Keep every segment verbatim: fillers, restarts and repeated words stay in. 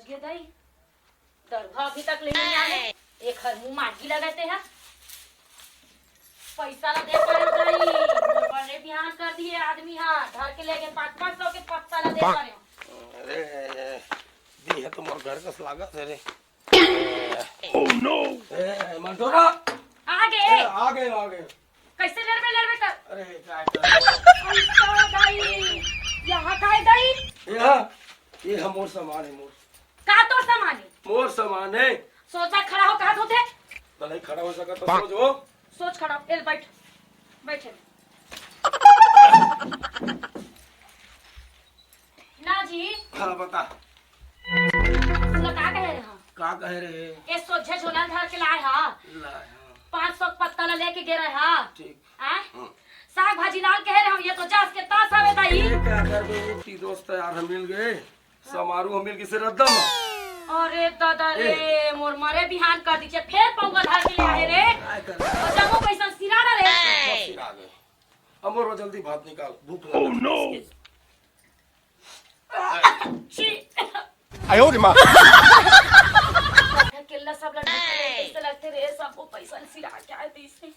ये दाई, दरुहा अभी तक ले नइ आए। एखर मुंह मागी लगत हे। पैसा ला दे पाए दाई, मोर बड़े बिहान कर दिए आदमी हा, धर के लेगे पाँच पाँच सौ के पत्ता ला दे पाए। अरे, दिहे तो मोर घर कस लागत हे रे। Oh no! ए, मंटोरा! आ गे। ए, आ गे, आ गे। कइसे लड़बे, लड़बे कर? अरे, काय कर? अइसा दाई, यहाँ काय दाई? ये हा, ये हा मोर सामान हे, मोर। का तोर सामान हे? मोर सामान हे। सोचा खड़ा हो, कहा होथे? भले खड़ा हो सकत, तो सोच हो। सोच खड़ा, ए, बैठ, बैठ। ना जी। हाँ, बता। तू ला का कहे रहे हा? का कहे रहे? ये सोझे झोला धर के लाए हा। लाए हा। पाँच सौ पत्ता ला लेके गे रहे हा। ठीक। आ? हम्म। साग भाजी लाल कहे रहे हम, ये तो जास के तास हवे दाई। ये का करबे, एक ठी दोस्त यार हम मिल गए। समारू हम मिल के से रद्दम। अरे दादा रे, ए। मोर मरे बिहान कर दीजिए, फेर पौवा धर के ले आए रे। काय कर? और जम्मो पैसा सिराना रे। सिरा गए। अब मोर जल्दी भात निकाल, भूख लगा। Oh no! छी। आयो रे माँ। केला सब लड्डू कैसे लगते रे, सबको पैसा सिरा क्या है तीसरी।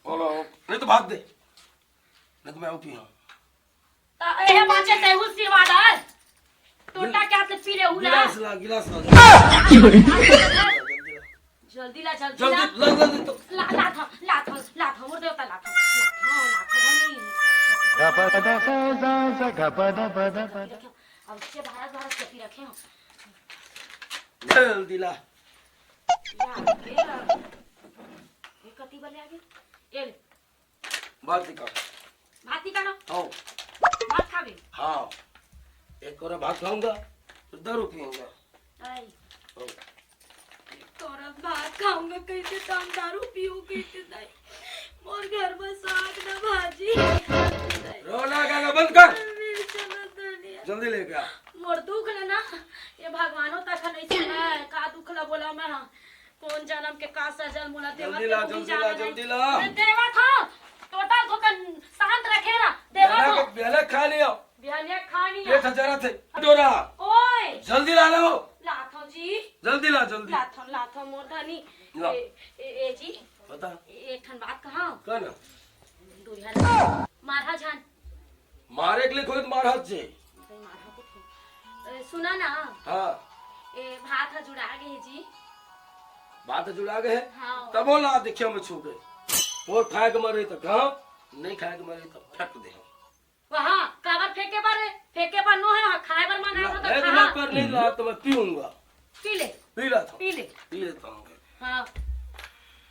बोलो, नहीं तो भात दे, नहीं तो मैं पी हूँ। ता ए बाचे तेहू सिरवा डाल। टोटा क्या ते पी ले हुला। गिलास ला, गिलास ला। जल्दी ला, जल्दी जल्दी ला। ला, जल्दी तो। ला, ला था, ला था, ला था, मोर देवता ला था। ला था, ला था, धनी। अब इसके भारत, भारत कॉपी रखे हो। जल्दी ला। या, ये, ये कति बले आगे? ये ले। भात निकाल। भात निकालो। हाँ। भात खाबे? हाँ। एक कोरा भात खाऊंगा, फिर दारू पीऊंगा। आई। हाँ। तोरा भात खाऊंगा कहिथे त हम दारू पीऊ कहिथे दाई। मोर घर में साग न भाजी। रोना गाना बंद कर। मेरी चलो दुनिया। जल्दी लेके आ। मोर दुख ल ना, ये भगवानो तक नहीं सुना है। का दुख ल बोला मैं, हाँ। कोन जनम के का सजल मोला देवत जल्दी ला, के जल्दी ला, जाने जल्दी नहीं। ला। अरे देवत हो, टोटल धोकर शांत रखे ना, देवत बिहाने हो। के, बिहाने खा लियो। बिहाने खा लियो। पेट ह जरत हे। डोरा। ओए। जल्दी ला लो। लाथो जी। जल्दी ला, जल्दी। लाथो, लाथो मोर धनी। ला। ए, ए, ए जी। बता। ए, एक ठन बात कहा। का ना? दुरिया मारहा जान। मारे के लिए कोई मारहा जे। ए, सुना ना। हाँ। ए, भात ह जुड़ा गे हे जी। भात ह जुड़ा गे हे? हाँ। तबो ला देखियो मैं छू के। मोर खाए के मरे त कहा, नहीं खाए के मरे त फेंक दे। वहाँ, काबर फेंके बर, फेंके बर नो है, खाए बर मना ना, हो तो नहीं, खा। मैं पर नहीं ला तो मैं पीऊंगा। पी ले। पी लेता हूँ। पी ले। पी लेता हूँ। हाँ।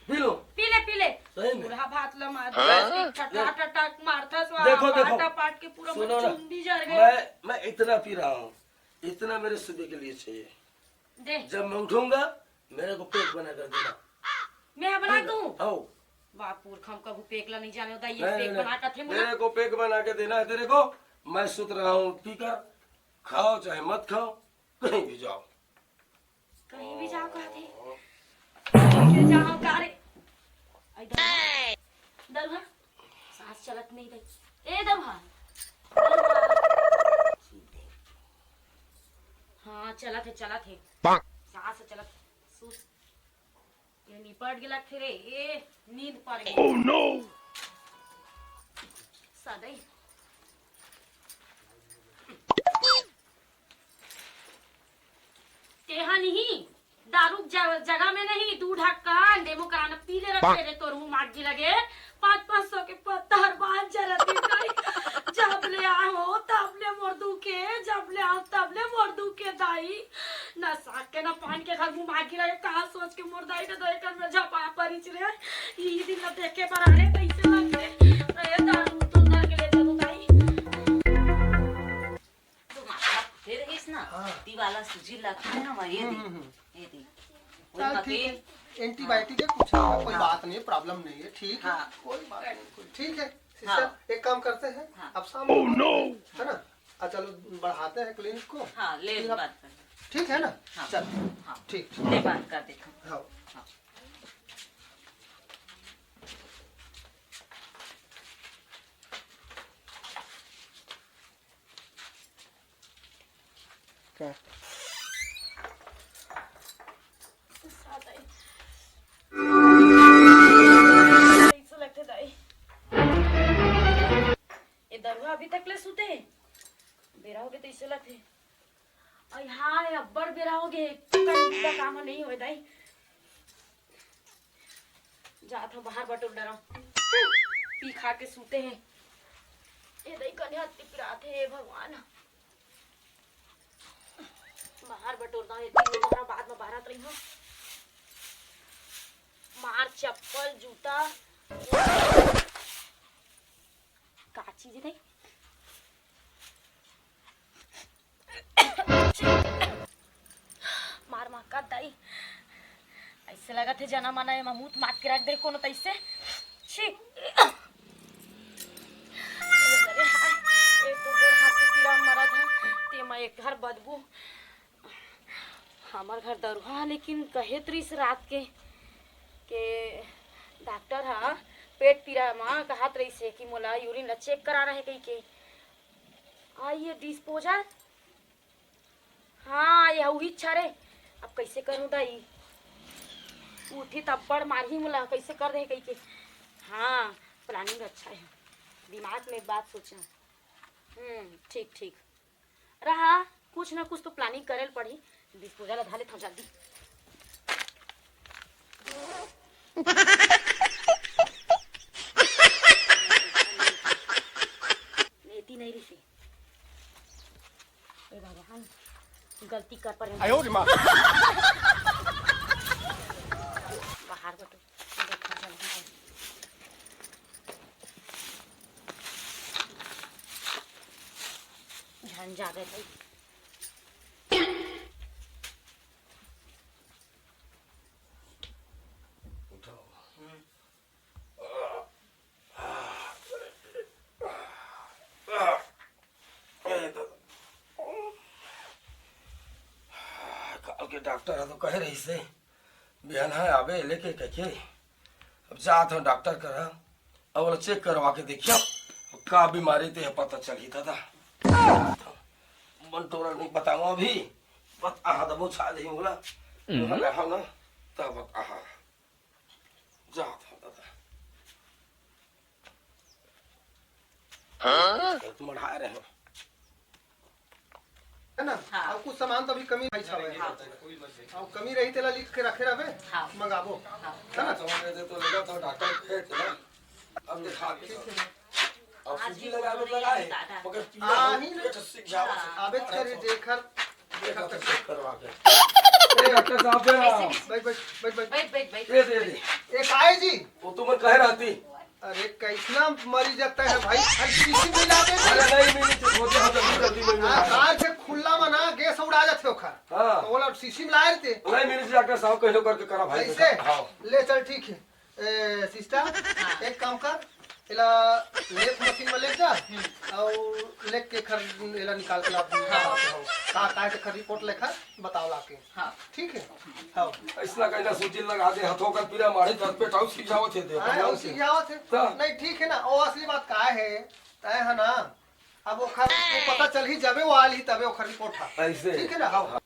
P low. पी ले, पी ले। सही में। बूढ़ा भात ला मार हाँ? दे, टटा, टटा मारता सो देखो, देखो। पाटा पाट के पूरा सुनो ना, चुंदी जर गया। मैं, मैं इतना पी रहा हूँ, इतना मेरे सुबह के लिए चाहिए। दे। जब मैं उठूंगा, मेरे को pack बना कर देना। मैं बना दूं? हाँ। वाह, पुरखा, हम कभू pack ला नहीं जाने होता, ये नहीं, pack नहीं, बना कर थे मेरे को pack बना के देना है तेरे को। मैं सुत रहा हूँ, पीकर खाओ चाहे मत खाओ, कहीं भी जाओ। कहीं भी जाओ कहते। कहीं भी जाओ का रे? आई दरुहा। दरुहा। सांस चलत नहीं रही। ए दरुहा। दरुहा। हाँ, चलत हे, चलत हे। सांस चलत हे। सुस। ये निपट गेला फिर, ए, नींद पड़ गई। Oh no! सदै। तेहा नहीं, दारू ज-, जगह में नहीं, दू ढक्कन डेमो कराना पी ले रखे रे, तोर मुंह मागी लगे। पाँच पाँच सौ के पत्ता हर बांध जरत हे दाई। जब ले आए हो, तब ले मोर दुखे, जब ले आए हो, तब ले मोर दुखे दाई। ना साग के, ना पान के घर घुमा के रहे, कहाँ सोच के मोर दाई के दही कर में झपा परिच रे। ई दिन ला देखे बर आने कैसे लगते। अरे दारू तुम धर के ले चलो दाई। तू माथा फेर रहिस ना, हाँ। ती वाला सूजी ला खाए ना, वही हम्म, दी। हम्म, हम्म। ये दी। चल, ठीक है। Antibiotic है, कुछ नहीं है, कोई हाँ। बात नहीं है, problem नहीं है, ठीक है, हाँ। कोई बात नहीं, कोई, ठीक है, sister, हाँ। एक काम करते हैं, हाँ। अब शाम को, है ना? आ, चलो, बढ़ाते हैं clinic को। हाँ, ले फिर आप बात कर। ठीक है ना? हाँ। चल। हाँ। ठीक, ठीक। ले बात कर देता हूँ। हाँ। हाँ। ऐसा लगथे दाई। ये दरुहा अभी तक ले सुते हे। बेरा होगे तो ऐसे लगथे। अई हाय, अब्बड़ बेरा होगे, एको कन का काम नहीं होय दाई। जात हूँ बाहर बटोर डरा। पी खा के सूते हे। ए दई कन्या अति पिरात हे, हे भगवान। बाहर बटोर दा, ये तीनों बाहर बाद में बाहर रही हूँ। मार चप्पल, जूता। का चीज हे दई? मार मार का दाई, ऐसे लगत हे जना मना एमा मूत मात के रख दे कोनो तैसे। छी। अरे हाय, एक तो गोड़ हाथ के पीरा मरत हे, ते मैं एक घर बदबू। हमर घर दरुहा, लेकिन कहे तो रहिस रात के, के डॉक्टर हा पेट पीरा मा कहत रहिस हे कि मोला यूरिन ला चेक कराना हे कहिके। आ ये डिस्पोजल, हाँ, ये उही अच्छा रे। अब कैसे करूँ दाई? उठी तब बड़ मारही मोला, कैसे कर दे कहिके। हाँ, प्लानिंग अच्छा है, दिमाग में बात सोचा। हम्म, ठीक ठीक रहा, कुछ ना कुछ तो प्लानिंग करे ल पड़ही। डिस्पोजल ला धर लेथव जल्दी। लेती नहीं रिसी। ए भगवान, गलती कर पड़े। आयो रे माँ। बाहर बटो, देखो जल्दी कर। झन जागे भाई। उठाओ। ए दादा। काल के डॉक्टर ह तो कहे रहिस हे, बिहान ह आबे लेके कहिके। अब जात हूँ डॉक्टर करा, अब ओला चेक करवा के देखियो, का बीमारी ते ह पता चलही दादा। बंटोरा नहीं बताओ अभी, बत आहा दबो छा दही मोला। हम्म। तुहर रहा ना, तब बत आहा। जात हूँ दादा। हाँ? मढ़ा रहे हो। है ना? हाँ। अउ कुछ सामान तो अभी कमी रही छावे। हाँ। अउ कमी रही तेला लिख के रखे रहबे, हाँ। मंगाबो। हाँ। है ना? सामान दे तो लेगा तो डॉक्टर फेर के ना। अब दिखा के। ठीक है। अब आज सूजी भी लगावे फोन लगाए, नहीं आता। मगर पीला हाँ, हो, ही ना। पेट सीख जावत है। हाँ। अबे तेरे जेखर देखा तो चेक करवा के। ए, डॉक्टर साहब, जरा। कैसे भी बैठ, बैठ, बैठ, बैठ। बैठ, बैठ, बैठ। ए, दे, दे। ए, काय जी? वो तो मैं कह रहा थी। अरे, कैसना मरीज आता है भाई? अरे, शीशी मिला दे। अरे, नहीं, नहीं, नहीं, वो तो हम जल्दी, जल्दी में हाँ, कार से खुल्ला में ना गैस उड़ा जाते हो खा। हाँ। तो बोला, शीशी मिला देते। नहीं, मेरे डॉक्टर साहब, कहलो करके करा भाई। कैसे? हाँ। ले चल, ठीक है। ए, सिस्टर, हाँ। एक काम कर, एला लेप मशीन में लेके जा, हम्म। अउ लेके खर, एला निकाल के ला, हाँ। का, का, का, एकर रिपोर्ट लेखा बताओ लाके। हाँ। ठीक है? हाँ। ऐसना कहना सूजी लगा दे, हथों का पीरा मारे, दस पे टाउस सीख जावत है, दे, हाँ, भगवान वो से। सीख जावत है। हाँ। नहीं, ठीक है ना, वो असली बात का है, तय है ना, अब वो खर, वो पता चल ही जाबे, वो आल ही तबे वो खर रिपोर्ट था। ऐसे। ठीक है ना? हाँ। हाँ।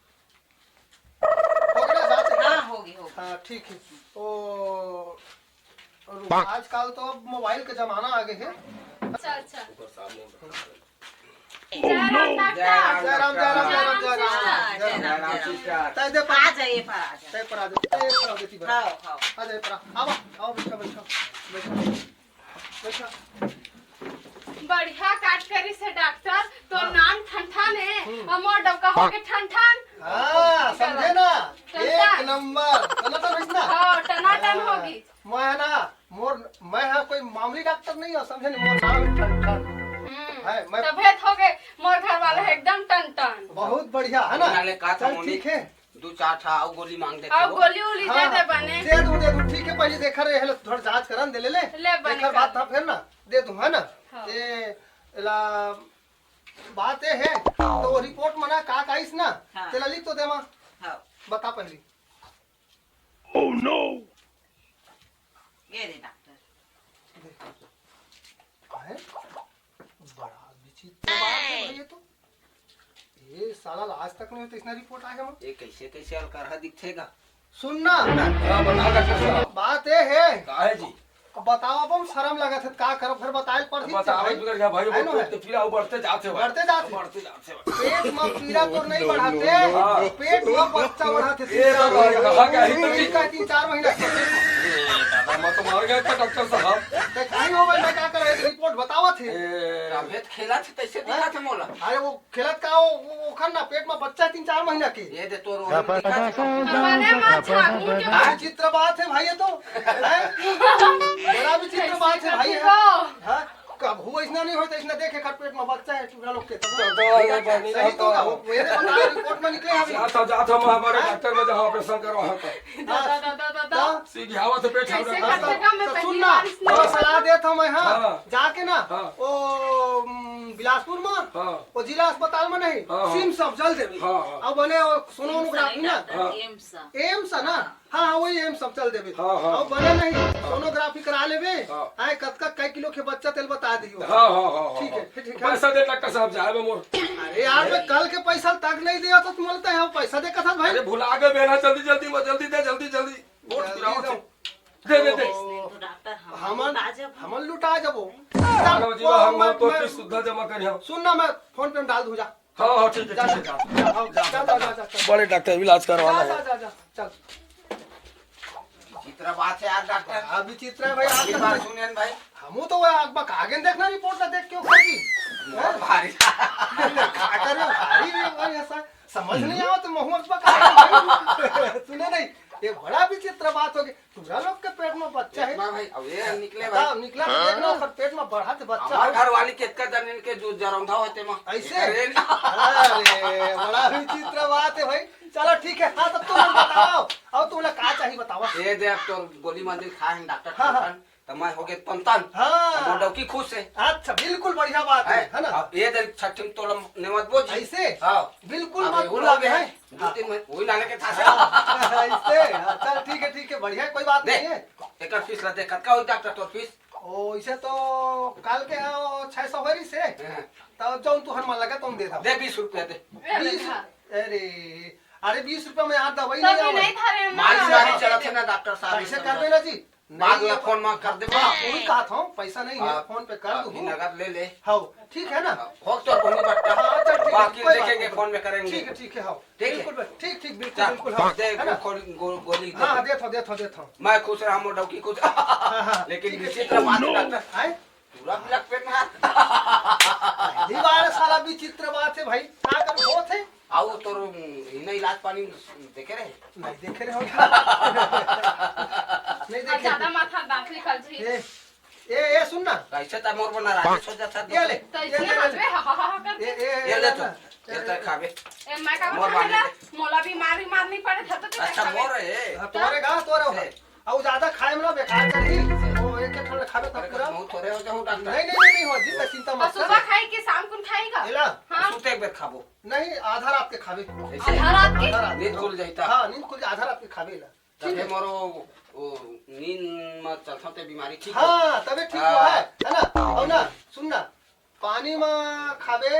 हो गया बात? हाँ, होगी, होगी। हाँ, ठीक है। ओ, रुक, आजकल तो अब मोबाइल का जमाना आ गए है। अच्छा, अच्छा। ऊपर सामने। जय राम डॉक्टर। जय राम, जय राम, जय राम, जय राम, जय राम, जय राम। जय राम, जय राम। तय दे पर। आ जाइए, पर आ जाइए। तय पर आ जाओ, तय पर आ जाओ, बेटी पर। हाँ, हाँ। आ जाइए पर। आओ, आओ, बैठो, बैठो, बैठो। बैठा। बढ़िया काज करिस हे डॉक्टर, तो हाँ। नाम ठनठन हे, हम्म। अउ मोर डौका होके ठनठन। हाँ, समझे ना? टनटन। एक नंबर। टनाटन होइस ना? हाँ, टनाटन हाँ। होगी। मैं ना, मोर, मैं हा कोई मामूली डॉक्टर नहीं हूँ, समझे नहीं? मोर नाम है ठनठन। हम्म, है, मैं तभे तो होगे, मोर घर वाला है हाँ। एकदम टनटन। बहुत बढ़िया, है ना? नाले का था चल, मोनी? ठीक है। दू चार ठा अउ गोली मांग देते अउ हो। गोली उली हाँ, दे दे बने। दे दूं, दे दूं, ठीक है, पहले देखा रहे, हेलो, थोड़ा जांच करन दे ले, ले। ले बने देखा कर। बात था फिर ना, दे दूं, है ना? हाँ। ए, ला, बात ये है, तो वो रिपोर्ट मना का काइस ना, हाँ। तेला लिख तो देवा। हाँ। बता पहले। Oh no! ये दे डॉक्टर। दे। हैं? बड़ा विचित्र बात है भाई ये तो। ये साला ला आज तक नहीं होता इसने रिपोर्ट आए हमर। ये कैसे, कैसे अलकरहा दिखथे गा? सुन ना। हाँ, बता डॉक्टर साहब। बात ये है। का है जी? अब बताओ, अब हम शर्म लगत है, का करब, फिर बताए पड़ही बता भाई, भाई। बिगड़ गया भाई, है वो ना? पेट के पीड़ा वो बढ़ते जाते भाई। बढ़ते जाते। बढ़ते जाते भाई। पेट में पीड़ा तो नहीं बढ़ाते, हाँ। पेट में बच्चा बढ़ाते, ये तीन चार तो भाई, महीना। कहा क्या ही तो नहीं, का तीन चार महीना। ए, दादा, मैं तो मर गया था डॉक्टर साहब। ते काहे हो भाई, मैं का करे, रिपोर्ट बतावत है। ए, तबियत खेला थे, तैसे दिखा थे मोला। अरे वो खेलत का वो, वो, ओखर ना पेट में बच्चा है तीन चार महीना के। ये दे तोर ओढ़नी दिखा दे। अपने माँ छागू के हाँ, विचित्र बात है भाई ये तो। हैं? बड़ा विचित्र बात है भाई ये। हाँ? कब हुआ इसना नहीं होता, इसने देखे खर पेट में बच्चा है टुकड़ा लोग के। तो, तो, तो, तो, सही तो ना हो, मेरे बता रिपोर्ट में निकले अभी। जाता, जाता मैं हमारे हाँ? डॉक्टर में जहाँ ऑपरेशन करवा होता। दादा, दादा, दादा। हाँ? सीघियावत है पेट कैसे हमरे। करते का मैं तो पहली सुन ना, बार इसमें वो सलाह देत हूँ मैं, हाँ, हाँ। जाके ना, हाँ। ओ, उम, बिलासपुर में, हाँ। वो जिला अस्पताल में नहीं, हाँ, हाँ। सिम्स अब चल देबे। हाँ, हाँ। अब बने वो सोनोग्राफी ना। डॉक्टर, हाँ। एम्स। एम्स है ना? हाँ। हाँ, हाँ, वही एम्स अब चल देबे। हाँ, हाँ। अब बने नहीं, हाँ। सोनोग्राफी करा लेबे। हाँ। आए कतका कई किलो के बच्चा तेल बता दियो। हाँ, हाँ, हाँ, हाँ, ठीक है, हाँ। ठीक है। पैसा दे डॉक्टर साहब, जाए बे मोर। अरे यार, मैं कल के पैसा तक नहीं दिया तो तुम बोलते हैं, पैसा दे कथा भाई। अरे भुला गए बेना, जल्दी, जल्दी, वो जल्दी दे, जल्दी, जल्दी। वोट जल्दी गिराओ दो। से। दे, दे, दे। तो डॉक्टर हम हमन, लुटा जब। हमन लुटा जबो। अरे जी, वो हम मैं, तो मैं, किस्त सुधा जमा करी हम। सुन ना, मैं फोन पे में डाल दूँ, जा। हाँ, हाँ, ठीक है, जा, ठीक है, जा। जा, जा, जा, जा, जा, जा। बड़े डॉक्टर इलाज करवाना जा, है। जा, जा, जा, चल। विचित्र बात है यार डॉक्टर। हाँ, विचित्र है भाई, पहली बार सुने हैं भाई। हमू तो वो अकबका आगे देखना रिपोर्ट ना देख के ओकर की। बहुत हैं? भारी। का करे भारी भी भाई ऐसा। समझ नहीं हम्म। आवा तो महू अकबका आगे। सुने नहीं, ये बड़ा विचित्र बात हो गई। तुमरा लोग के पेट में बच्चा है। पेट में भाई, अब ये निकले भाई। बताओ, निकला तो देख लो, ओकर पेट में बढ़ा तो बच्चा हमार हो। घर वाली के इतना जमीन के जो जरौंधा होते में। ऐसे? अरे, अरे, बड़ा विचित्र बात है भाई। चलो ठीक है, हाँ, तब तुम बताओ। अब तुमला का चाहिए बताओ। ये दे, अब तो गोली मंदिर खाए हैं डॉक्टर हाँ, हाँ। ठोकन, तो मैं हो गए तन तन। हाँ। अब वो डौकी खुश है। अच्छा, बिल्कुल बढ़िया बात है, है? है ना? अब ये दे छठी में तोला नेवत बोझी। ऐसे? हाँ। बिल्कुल अब मत ये भूला उड़ा गए है। दो हाँ। तीन महीने वही लाने के था से। हाँ, ऐसे? हाँ, चल ठीक है, ठीक है, बढ़िया, कोई बात देख, नहीं है। एकर फीस ला दे, कतका होई डॉक्टर तोर फीस? ओ, इसे तो काल के हो छह सौ होरी से। हाँ। तब जौन तू हनुमान लगा, तुम दे दो। दे बीस रुपया दे। ए, बीस? देखा। अरे, अरे, बीस रुपया में यार दवाई तब नहीं भी आवे। नहीं था रे, मालिश माँ। वाली चलत है ना डॉक्टर साहब, ऐसे कर देना जी। बात नहीं, ला फोन में कर दे। हाँ, वही कहा था, पैसा नहीं है, हाँ, फोन पे कर हाँ, दूँ। नगद ले ले। हाँ, ठीक है ना? हाँ, हो तो कोई बट्टा। हाँ, चल, ठीक है, बाकी कोई बात देखेंगे, नहीं। फोन में करेंगे। ठीक है, ठीक है, हाँ। ठीक है। बिल्कुल, बस, ठीक, ठीक, बिल्कुल, चल, बिल्कुल, हाँ। दे, है ना? गो-, गो-, गोली दे हाँ, दे। हाँ, देत हो, देत हो, देत हो। मैं खुश रहा, मोर डौकी खुश। हाँ, हाँ, लेकिन ठीक है, विचित्र ठीक है। बात डॉक्टर, आए? पूरा ब्लैक पेन मार। पहली बार साला विचित्र बात है भाई, का कर होत है? आओ तोर इन्हें इलाज पानी देखे रहे? नहीं देखे रहे हो। नहीं अब देखे। ज्यादा माथा दांत निकल जी। ए, ए, ए, सुन ना। कैसे ता मोर बना राजेश हो जाता ये ले, तो ये इसलिए ले, हंस ले। रहे, हा, हा, हा, हा ए, करके। ए, ये ले ए, तू, ना। ये तक खाबे। ए, मैं का मोर बता बांधे रहा? दे। मोला बीमारी मारनी पड़े था तो तू अच्छा, कैसे मोर है। हाँ, तोरे गा, तोरे हो। से। अब ज्यादा खाए में ना बेकार करही। वो एक एक ठंडा खाबे तब अरे, पूरा। बहुत थोड़े हो जाऊं डॉक्टर। नहीं, नहीं, नहीं, नहीं हो, जी, चिंता मत और कर। सुबह खाई कि शाम को खाएगा? एला? हाँ। सुते एक बेर खाबो। नहीं, आधा रात के खाबे। ऐसे? आधा रात के? आधा रात। नींद खुल जाता। हाँ, नींद खुल जा, आधा रात के खाबे ला। तबे ठीक है। मोरो, ओ, नींद में चलता ते बीमारी ठीक हो। हाँ, तबे ठीक हाँ। हुआ है, है ना? और ना, सुन ना, पानी में खाबे,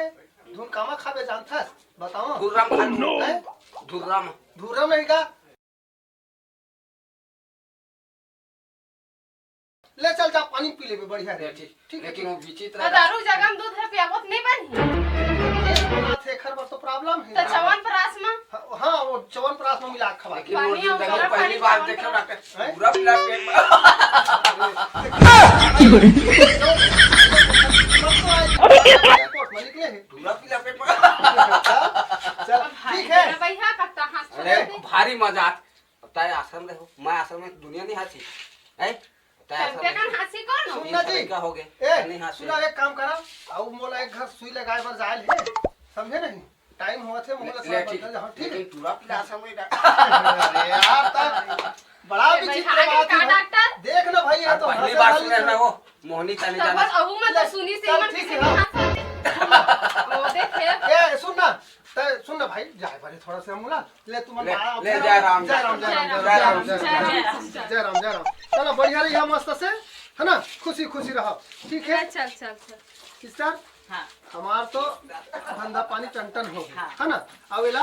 धुन कामा खाबे जानथस? बताओ। धुर्रम खा लूं। हैं? धुर्रम। धुर्रम नहीं का? ले चल जा, पानी पी लेबे, बढ़िया ले, रे। ठीक, ठीक है, लेकिन ठीक। वो विचित्र तो है। दारू जगह में दूध है, पियाबो तो नहीं बनी। ये तो बात है, खर बर तो प्रॉब्लम है। तो च्यवनप्राश में? हाँ, हाँ, वो च्यवनप्राश में मिला के खवा। लेकिन वो पानी जिंदगी और में गरम पहली पानी बार कौन देखे कौन डॉक्टर, है? पूरा पिला पेट में। रिपोर्ट में निकले हैं। पूरा पिला पेट में। चल, अब भाई ठीक है। मेरा भैया कत्ता हंस अरे, रहे थे। भारी मजाक। अब तारे आश्रम रहो, मैं आश्रम में दुनिया नहीं हंसी। हैं? तारे आश्रम चलते में का हंसी कौन हो? सुन ना जी। का हो गए? ए, नहीं हंसी। सुना, एक काम करा, आओ मोला एक घर सुई लगाए बर जाए ले, समझे नहीं? टाइम हुआ थे, मोला ले, ले, थोड़ा ठीक। बदल जाओ, ठीक है? लेकिन पूरा पिला आश्रम में डा- अरे यार, तब बड़ा ए, भाई, विचित्र हाय, बात का है। डॉक्टर? देख ना भाई, ये अब तो पहली हंसे बार वाली सुने तो ना वो, मोहनी तनी तब जाना। बस अहू में तो ले, सुनी से चल, मन ठीक किसी है, हाँ। के हाथ आते। वो देखे। ए, सुन ना, तै सुन ना भाई, जाए बारी थोड़ा सा मुला, ले तू मन ले, बा-, ले, जय राम, जय राम, जय राम, जय राम, जय राम, जय राम, जय राम, जय राम, जय राम, जय राम। चलो, बढ़िया रही, मस्त से, है ना, खुशी खुशी रहो, ठीक है? चल, चल, चल। सिस्टर, हाँ। हमार तो धंधा पानी टन टन हो गया, हाँ। है ना? अब एला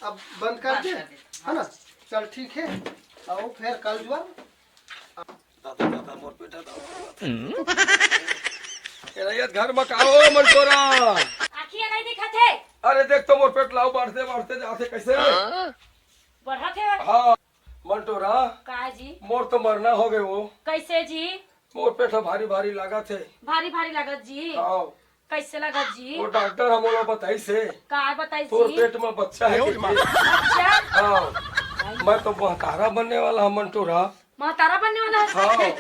अब बंद कर बंद दे, कर दे। है ना? चल ठीक है, अब फिर कल जुआ। दादा, दादा, मोर पेट ह, दादा। ए, ये घर में का हो, मंटोरा? आँखी नहीं दिखत है। अरे देख तो मोर पेट लाओ, बढ़ते बढ़ते जाते कैसे? बढ़त है? हाँ, मंटोरा। का जी? मोर तो मरना हो गए वो। कैसे जी? मोर पेट ह भारी भारी लागत है। भारी भारी लागत जी? हाँ। कैसे लागत जी? वो डॉक्टर ह मोला बताइस हे। का बताइस तोर जी? पेट में बच्चा है के? बच्चा? हाँ। मैं तो महतारा बनने वाला हूँ मंटोरा। महतारा बनने वाला है? हाँ।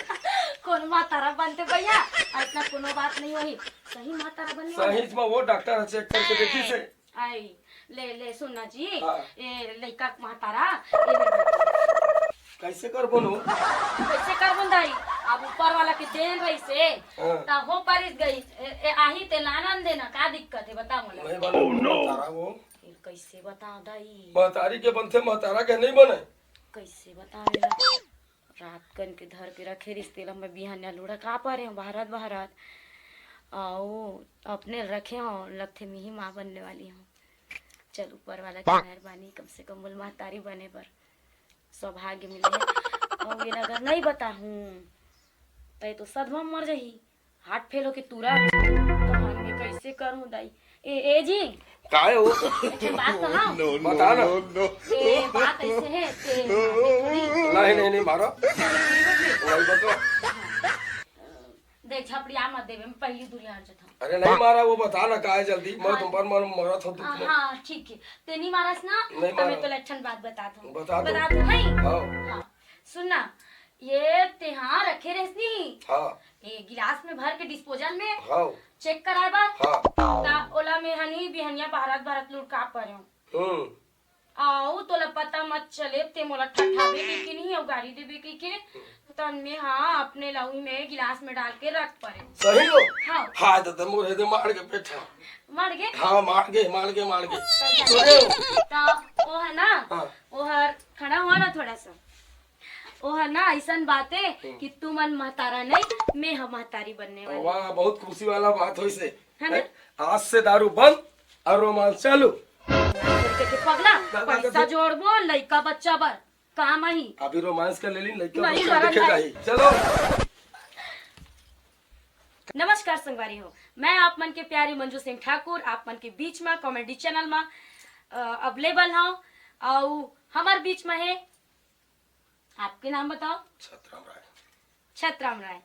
कौन महतारा बनते भैया? इतना कोनो बात नहीं होही। सही महतारा बनने वाला है। सही में वो डॉक्टर ह चेक करके देखिस हे। आई, ले, ले, सुन ना जी, हाँ। ए, लइका के महतारा, ए, ले। कैसे करबो नु? कैसे करबो दाई? अब ऊपर वाला के देन रहिस हे, हाँ। त हो परिस गई, ए, ए, आही ते लानन देना, का दिक्कत है, बता मोला। नहीं बने, महतारा वो। फिर कैसे बता दाई? महतारी के बनथे, महतारा के नहीं बने। कैसे बता मेला? रात कन के धर के रखे रिहिस तेला, मैं बिहान लुढ़का परे हूँ, बहरत बहरत। अउ अपने रखे हूँ, लगथे मिही माँ बनने वाली हूँ। चल, ऊपर वाला के मेहरबानी, कम से कम मोला महतारी बने बर सौभाग्य मिले हे। अउ ये अगर नहीं बताहूँ, त ये तो सदमा म मर जाही। हार्ट फेल होके तुरंत। तो हम ये कैसे करूँ दाई? ए, ए जी। काय हो? एक बात कहा। बता ना। ए, बात ऐसे है, ते नहीं, नहीं, नहीं मारो। नहीं बता। देख, झपड़िया मत देवे, मैं पहली दूरी हट जाता हूँ। अरे नहीं मारा, वो बता ना, का है जल्दी, मैं हाँ। तुम पर मर-, मरत हो दुख में। हाँ, ठीक है, ते नहीं मारस ना, नहीं हमें मारा। तो लक्षण बात बता दो। बता दो। बता दो, है? हाँ। हाँ, सुन ना, ये ते हाँ रखे रहस नी। हाँ। ये गिलास में भर के डिस्पोजल में हाँ। चेक कराए बर। हाँ। ता ओला में हनी बिहनिया भारत भारत लुढ़का परे हूँ। हम्म। अउ तोला पता मत चले, ते मोला ठठाबे कहिके नहीं, अउ गारी देबे कहिके, त में हाँ, अपने लउही में गिलास में डाल के रख परे। सही हो? हाँ। हाय दादा, मोर हे दे मार के पेट है। मार गे? हाँ, मार गे, मार गे, मार गे। त सुने हो? त ओ है ना, हाँ। ओ हर खड़ा हुआ ना थोड़ा सा। ओ हर ना, ऐसन बात है हम्म। कि तू मन महतारा नहीं, मैं हम महतारी बनने वाली। वाह, बहुत खुशी वाला बात होइस हे। है ना? हैं? आज से दारू बंद और रोमांस चालू। के पगला, दादा, पैसा दादा। जोड़बो, लइका बच्चा बर, काम आही। अभी रोमांस कर ले ली, लइका नहीं, बच्चा करन देखे भाई। जाही। चलो। नमस्कार संगवारी हो, मैं आप मन के प्यारी मंजू सिंह ठाकुर, आप मन के बीच में कॉमेडी चैनल में, अ, अवेलेबल हूँ। अउ हमर बीच में है, आपके नाम बताओ? छतराम राय। छतराम राय।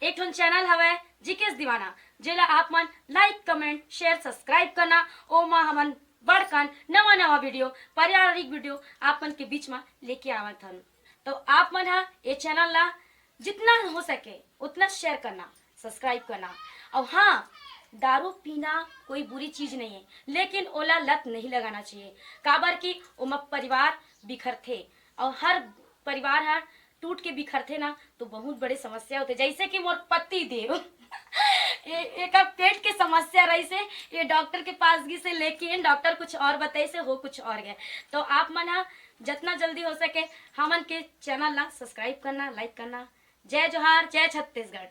एक ठन चैनल हवय जीकेएस दीवाना, जेला आप मन लाइक, कमेंट, शेयर, सब्सक्राइब करना। ओमा हमन बड़कन नवा नवा वीडियो, पारिवारिक वीडियो आप मन के बीच में लेके आवत हन। तो आप मन हा ये चैनल ला जितना हो सके उतना शेयर करना, सब्सक्राइब करना। और हाँ, दारू पीना कोई बुरी चीज नहीं है, लेकिन ओला लत नहीं लगाना चाहिए, काबर कि ओमा परिवार बिखरथे। और हर परिवार हर टूट के बिखरथे ना, तो बहुत बड़े समस्या होथे। जैसे कि मोर पति देव, ए-, एकर पेट के समस्या रहिस हे, ये डॉक्टर के पास गिस हे, लेकिन डॉक्टर कुछ और बताइस हे, हो कुछ और गए। तो आप मन हा जतना जल्दी हो सके हमन के चैनल ला सब्सक्राइब करना, लाइक करना। जय जोहार, जय छत्तीसगढ़।